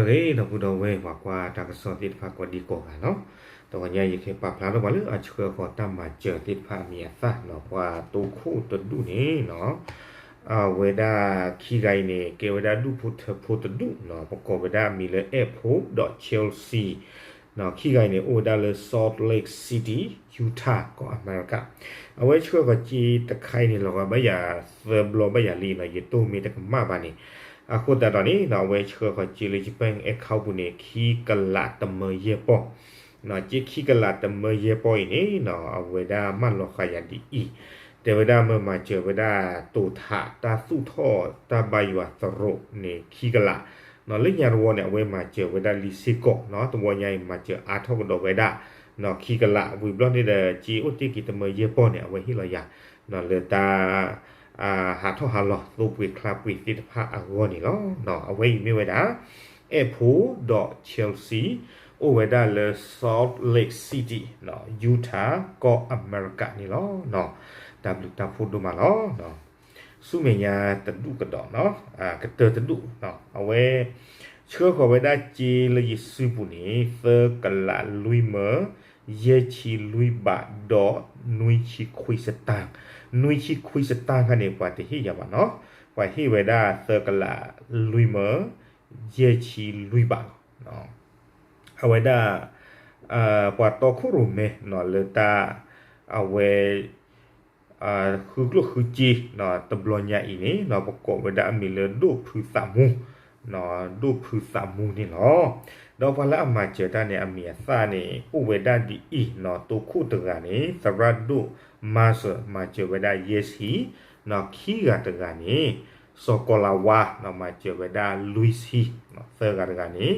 ဂ့ၤ ဒီပုၢ်ဒီဝဲၢ် ပှၤကွၢ်တၢ်ကစီၣ်သ့ၣ်တဖၣ်ကိးဒံကိးဂၤနီၤ, တဂီၤညါယကဟဲပာ်ဖျါထီၣ်ပှၤလၢအဆှၢဃီၤတၢ်မၤစၢၤသ့ၣ်တဖၣ်အမံၤအသၣ်နီၤ, ပှၤတိခိၣ်တဒူၣ်န့ၣ်နီၤ, အဝဲဒၣ်ခံဂၤအံၤန့ၣ် ကဲဝဲဒၣ်ဒူၣ်ဖိထၢဖိတဒူၣ်နီၤ, ပကိးဝဲဒၣ်အမံၤလၢအဲၣ်ဖိဒီး Chelsea နီၤ, ခံဂၤအံၤန့ၣ် အိၣ်ဝဲဒၣ်လၢ Salt Lake City, Utah ကီၢ်အမဲရကၤ, အဝဲဆှၢဃီၤစ့တခါအံၤန့ၣ် လီၤဂာ်ဘၣ်ယၤသၢဘျီဘၣ်ယၤလံနီၤ, ယတိၢ်မ့ၢ်တကမၣ်ဘၣ်န့ၣ်, အဃိသတးဒီးန့ၣ်နီၤ, အဝဲဆှၢဃီၤစ့လၢယပၢ်အဲၣ်ခီပူၤန့ၣ် ခံကလးတမၢယဲၢ်ပီၢ်, နီၤ, စ့ခံကလးတမၢယဲၢ်ပီၢ်အံၤန့ၣ်နီၤ, အဝဲဒၣ်မၢလီၤဃာ်ယၤဒ်အံၤ, တဲဝဲဒၣ်မၢမၤစၢၤဝဲဒၣ်တိာ်ထးတၢ်သူၣ်ထီၣ်တၢ်ဘါယွၤသရိာ်န့ၣ်ခံကလး, နီၤ, လၢညါတဝီန့ၣ် အဝဲမၤစၢၤဝဲဒၣ်လံစ့ၢ်ကီးနီၤ, တဝီညါအံၤမၤစၢၤအါထီၣ်ကဒီးဝဲဒၣ် နီၤ, ခံကလး, ဝံၤဘျီန့ၣ်ဒီး စ့အိၣ်တ့ၢ်က့ၤတမၢယဲၢ်ပီၢ်န့ၣ် အဝဲဟ့ၣ်လီၤယၤ နီၤ, လၢတၢ် ဟးထီၣ်ဟးလီၤသိပှ့ၤချါပှ့ၤသ့ၣ်တဖၣ်အဂီၢ်န့ၣ်လီၤ. နီၤ, အဝဲအံၤမ့ၢ်ဝဲဒၣ် အဲၣ်ဖိဒီး Chelsea အိၣ်ဝဲဒၣ်လၢ Salt Lake City, နီၤ, Utah ကီၢ်အမဲရကၤန့ၣ်လီၤ. နီၤ, တၢ်ဘျုးတၢ်ဖှိၣ်ဒိၣ်မးလီၤ. နီၤ, ဆူမဲာ်ညါတဒူၣ်ကဒီးနီၤ, ကတၢၢ်တဒူၣ်, နီၤ, အဝဲ ဆှၢဃီၤဝဲဒၣ်စ့လၢယစုပူၤန့ၣ် သၢကလးလွံၢ်မၢ ယဲၢ်ဆံလွံၢ်ဘးဒီး နွံဆံခွံစတၢၢ်, နွံဆံခွံစတၢၢ်ခါန့ၣ် ပှၤတဟ့ၣ်ယၤဘၣ်နီၤ, ပှၤဟ့ၣ်ဝဲဒၣ်သၢကလးလွံၢ်မၢ ယဲၢ်ဆံလွံၢ်ဘးလီၤ. အဝဲဒၣ် ပှၤတီခိၣ်ရိၣ်မဲနီၤ လၢတၢ် အဝဲ ဃုကျိၣ်ဃုစ့ တဘျီညါအံၤန့ၣ်နီၤ ပကိးဝဲဒၣ်အမံၤလၢဒိၣ်ဖုသးမူ, ဒိၣ်ဖုသးမူန့ၣ်လီၤ. ဒီးပှၤလၢအမၤစၢၤတၢ်န့ၣ် အမံၤအသၣ်န့ၣ် အိၣ်ဝဲဒၣ်ဒ်အံၤနီၤ, တိခိၣ်တဂၤန့ၣ် သရၣ်ဒိၣ် Marshall မၤစၢၤဝဲဒၣ် ယဲၢ်ဆံ, နီၤ, ခံဂၤတဂၤန့ၣ် စီၤကီၤလၤဝါ နီၤ မၤစၢၤဝဲဒၣ် လွံၢ်ဆံ, သၢဂၤတဂၤန့ၣ်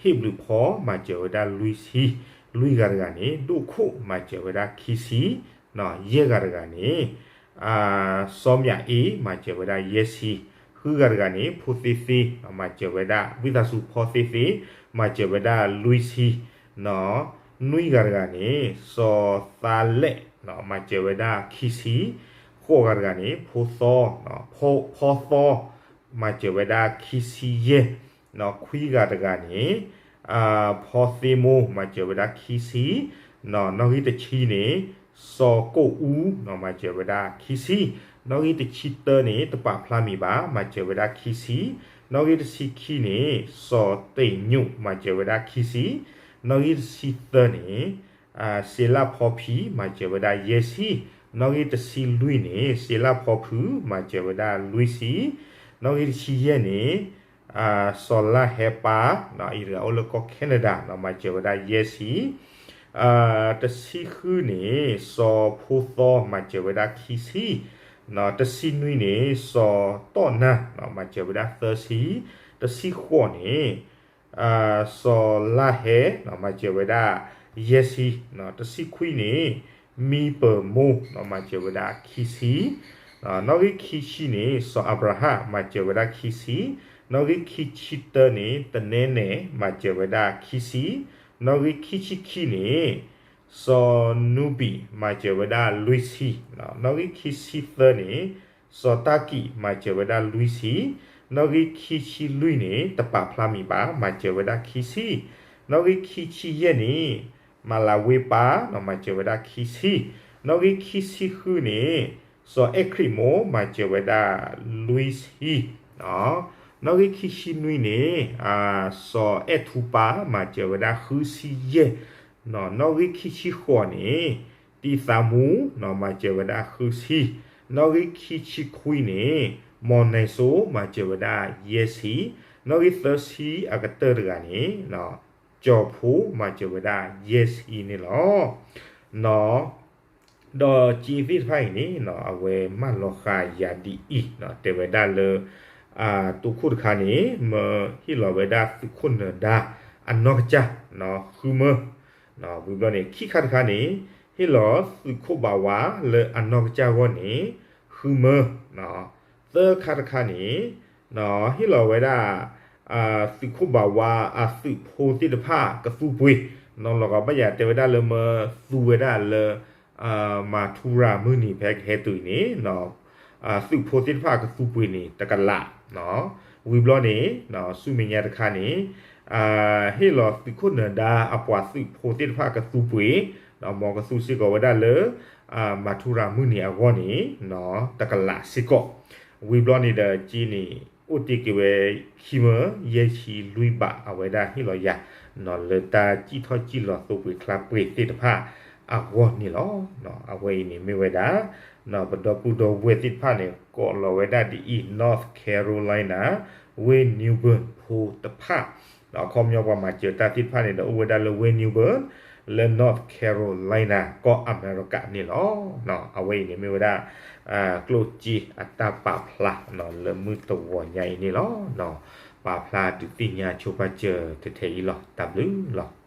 ဟ့ၣ်ဘျုးဖီ မၤစၢၤဝဲဒၣ် လွံၢ်ဆံ, လွံၢ်ဂၤတဂၤန့ၣ် ဒိၣ်ခိၣ် မၤစၢၤဝဲဒၣ် ခံဆံ, နီၤ, ယဲၢ်ဂၤတဂၤန့ၣ် စီၤမၠးအ့ မၤစၢၤဝဲဒၣ် ယဲၢ်ဆံ, ဃုဂၤတဂၤန့ၣ် ဖိသ့သ့ မၤစၢၤဝဲဒၣ် ဝံသးစူၤဖီသ့သ့ မၤစၢၤဝဲဒၣ် လွံၢ်ဆံ, နီၤ, နွံဂၤတဂၤန့ၣ် စီၤသါလဲၣ် နီၤ မၤစၢၤဝဲဒၣ် ခံဆံ, ဃိးဂၤတဂၤန့ၣ် ဖိသီ, ဖီသီ မၤစၢၤဝဲဒၣ် ခံဆံယဲၢ်, နီၤ, ခွံဂၤတဂၤန့ၣ် ဖီသ့မိ မၤစၢၤဝဲဒၣ် ခံဆံ, နီၤ, နီၣ်ဂံၢ်တဆံန့ၣ် စီၤကိၣ်အူ နီၤ မၤစၢၤဝဲဒၣ် ခံဆံ, နီၣ်ဂံၢ်တဆံတၢန့ၣ် တပာ်ဖျါမံၤဘၣ် မၤစၢၤဝဲဒၣ် ခံဆံ, နီၣ်ဂံၢ်တဆံခံန့ၣ် စီၤတ့ၢ်ညိၣ် မၤစၢၤဝဲဒၣ် ခံဆံ, နီၣ်ဂံၢ်တဆံသၢန့ၣ် စ့လၣ်ဖီဖံ မၤစၢၤဝဲဒၣ် ယဲၢ်ဆံ, နီၣ်ဂံၢ်တဆံလွံၢ်န့ၣ် စ့လၣ်ဖီဖု မၤစၢၤဝဲဒၣ် လွံၢ်ဆံ, နီၣ်ဂံၢ်တဆံယဲၢ်န့ၣ် စီၤလါဟဲပၢ် နီၤ အံၤတဂၤအိၣ်လၢကီၢ် Canada နီၤ မၤစၢၤဝဲဒၣ် ယဲၢ်ဆံ, တဆံဃုန့ၣ် စီၤဖိသီ မၤစၢၤဝဲဒၣ် ခံဆံ, တဆံနွံန့ၣ် စီၤတီၣ်နၢ် နီၤ မၤစၢၤဝဲဒၣ် သၢဆံ, တဆံဃိးန့ၣ် စီၤလါဟဲ နီၤ မၤစၢၤဝဲဒၣ် ယဲၢ်ဆံ, တဆံခွံန့ၣ် မံပၢၢ်မိၢ် နီၤ မၤစၢၤဝဲဒၣ် ခံဆံ, နီၣ်ဂံၢ်ခံဆံန့ၣ် စီၤအၤဘြၤဟၣ် မၤစၢၤဝဲဒၣ် ခံဆံ, နီၣ်ဂံၢ်ခံဆံတၢန့ၣ် တနဲနဲ မၤစၢၤဝဲဒၣ် ခံဆံ, နီၣ်ဂံၢ်ခံဆံခံန့ၣ် စီၤနူဘံၣ် မၤစၢၤဝဲဒၣ် လွံၢ်ဆံ, နီၣ်ဂံၢ်ခံဆံသၢန့ၣ် စီၤတၢ်ကံၣ် မၤစၢၤဝဲဒၣ် လွံၢ်ဆံ, နီၣ်ဂံၢ်ခံဆံလွံၢ်န့ၣ် တပာ်ဖျါမံၤဘၣ် မၤစၢၤဝဲဒၣ် ခံဆံ, နီၣ်ဂံၢ်ခံဆံယဲၢ်န့ၣ် မၤလၤဝ့ပၢ် နီၤ မၤစၢၤဝဲဒၣ် ခံဆံ, နီၣ်ဂံၢ်ခံဆံဃုန့ၣ် စီၤအဲၣ်ခရံာ်မိၢ် မၤစၢၤဝဲဒၣ် လွံၢ်ဆံ, နီၣ်ဂံၢ်ခံဆံနွံန့ၣ် စီၤအဲၣ်ထူပၢ် မၤစၢၤဝဲဒၣ် ဃုဆံယဲၢ်, နီၣ်ဂံၢ်ခံဆံဃိးန့ၣ် တံၤသးမူ နီၤ မၤစၢၤဝဲဒၣ် ဃုဆံ, နီၣ်ဂံၢ်ခံဆံခွံန့ၣ် မီၤနဲၣ်စိ မၤစၢၤဝဲဒၣ် ယဲၢ်ဆံ, နီၣ်ဂံၢ်သၢဆံအကတၢၢ်တဂၤန့ၣ် ကၠီၤဖိ မၤစၢၤဝဲဒၣ် ယဲၢ်ဆံန့ၣ်လီၤ. နီၤ ဒီးစ့သ့ၣ်တဖၣ်အံၤန့ၣ် အဝဲမၢလီၤဃာ်ယၤဒ်အံၤ တဲဝဲဒၣ်လၢ တိခိၣ်တခါန့ၣ် မၢဟ့ၣ်လီၤဝဲဒၣ်သုးခိၣ်နၢၤဒါ အနီၢ်ကစၢ် ဃုမၢ, ဝံၤဘျီန့ၣ် ခံခါတခါန့ၣ် ဟ့ၣ်လီၤသုးခိၣ်ဘးဝါလၢအနီၢ်ကစၢ်အဂီၢ်န့ၣ် ဃုမၢ, သၢခါတခါန့ၣ် ဟ့ၣ်လီၤဝဲဒၣ် သုးခိၣ်ဘးဝါအသုးဖိသ့ၣ်တဖၣ်ကသူပှ့ၤ, နီၤ လီၤဂာ်ဘၣ်ယၤ တဲဝဲဒၣ်လၢမၢသူဝဲဒၣ်လၢ မၤထူရၤမုၢ်နံၤ ဖဲကဟဲတုၤအံၤန့ၣ် သုးဖိသ့ၣ်တဖၣ်ကသူပှ့ၤန့ၣ် တကလး, ဝံၤဘျီန့ၣ် ဆူမဲာ်ညါတခါန့ၣ် ဟ့ၣ်လီၤသုးခိၣ်နၢၤဒါအပှၤသုးဖိသ့ၣ်တဖၣ်ကသူပှ့ၤ, မ်ကသူစ့ၢ်ကီးဝဲဒၣ်လၢ မၤထူရၤမုၢ်နံၤအဂီၢ်န့ၣ် တကလးစ့ၢ်ကီး, ဝံၤဘျီန့ၣ်ဒီးက့န့ၣ် အိၣ်တ့ၢ်က့ၤဝဲခံမၢယဲၢ်ဆံလွံၢ်ဘး အဝဲဒၣ်ဟ့ၣ်လီၤယၤ လၢတၢ်စံၣ်ထီၣ်စံၣ်လီၤသိပှ့ၤချါပှ့ၤသ့ၣ်တဖၣ်အဂီၢ်န့ၣ်လီၤ. အဝဲအံၤန့ၣ်မ့ၢ်ဝဲဒၣ် ပဒီပုၢ်ဒီဝဲၢ်သ့ၣ်တဖၣ်န့ၣ် ကိးလီၤဝဲဒၣ်ဒ်အံၤ North Carolina ဝ့ၢ် New Bern ဖိတဖၣ်, အခီပညီပှၤမၤစၢၤတၢ်သ့ၣ်တဖၣ်န့ၣ်ဒီး အိၣ်ဝဲဒၣ်လၢဝ့ၢ် New Bern လၢ North Carolina ကီၢ်အမဲရကၤန့ၣ်လီၤ. အဝဲအံၤန့ၣ်မ့ၢ်ဝဲဒၣ် ကျိၣ်စ့အတၢ်ပာ်ဖျါ လၢမုၢ်တဂီၤညါအံၤန့ၣ်လီၤ. ပာ်ဖျါဒုးသ့ၣ်ညါဆိပာ်စၢၤထဲထဲအံၤလီၤ. တၢ်ဘျုးလီၤ.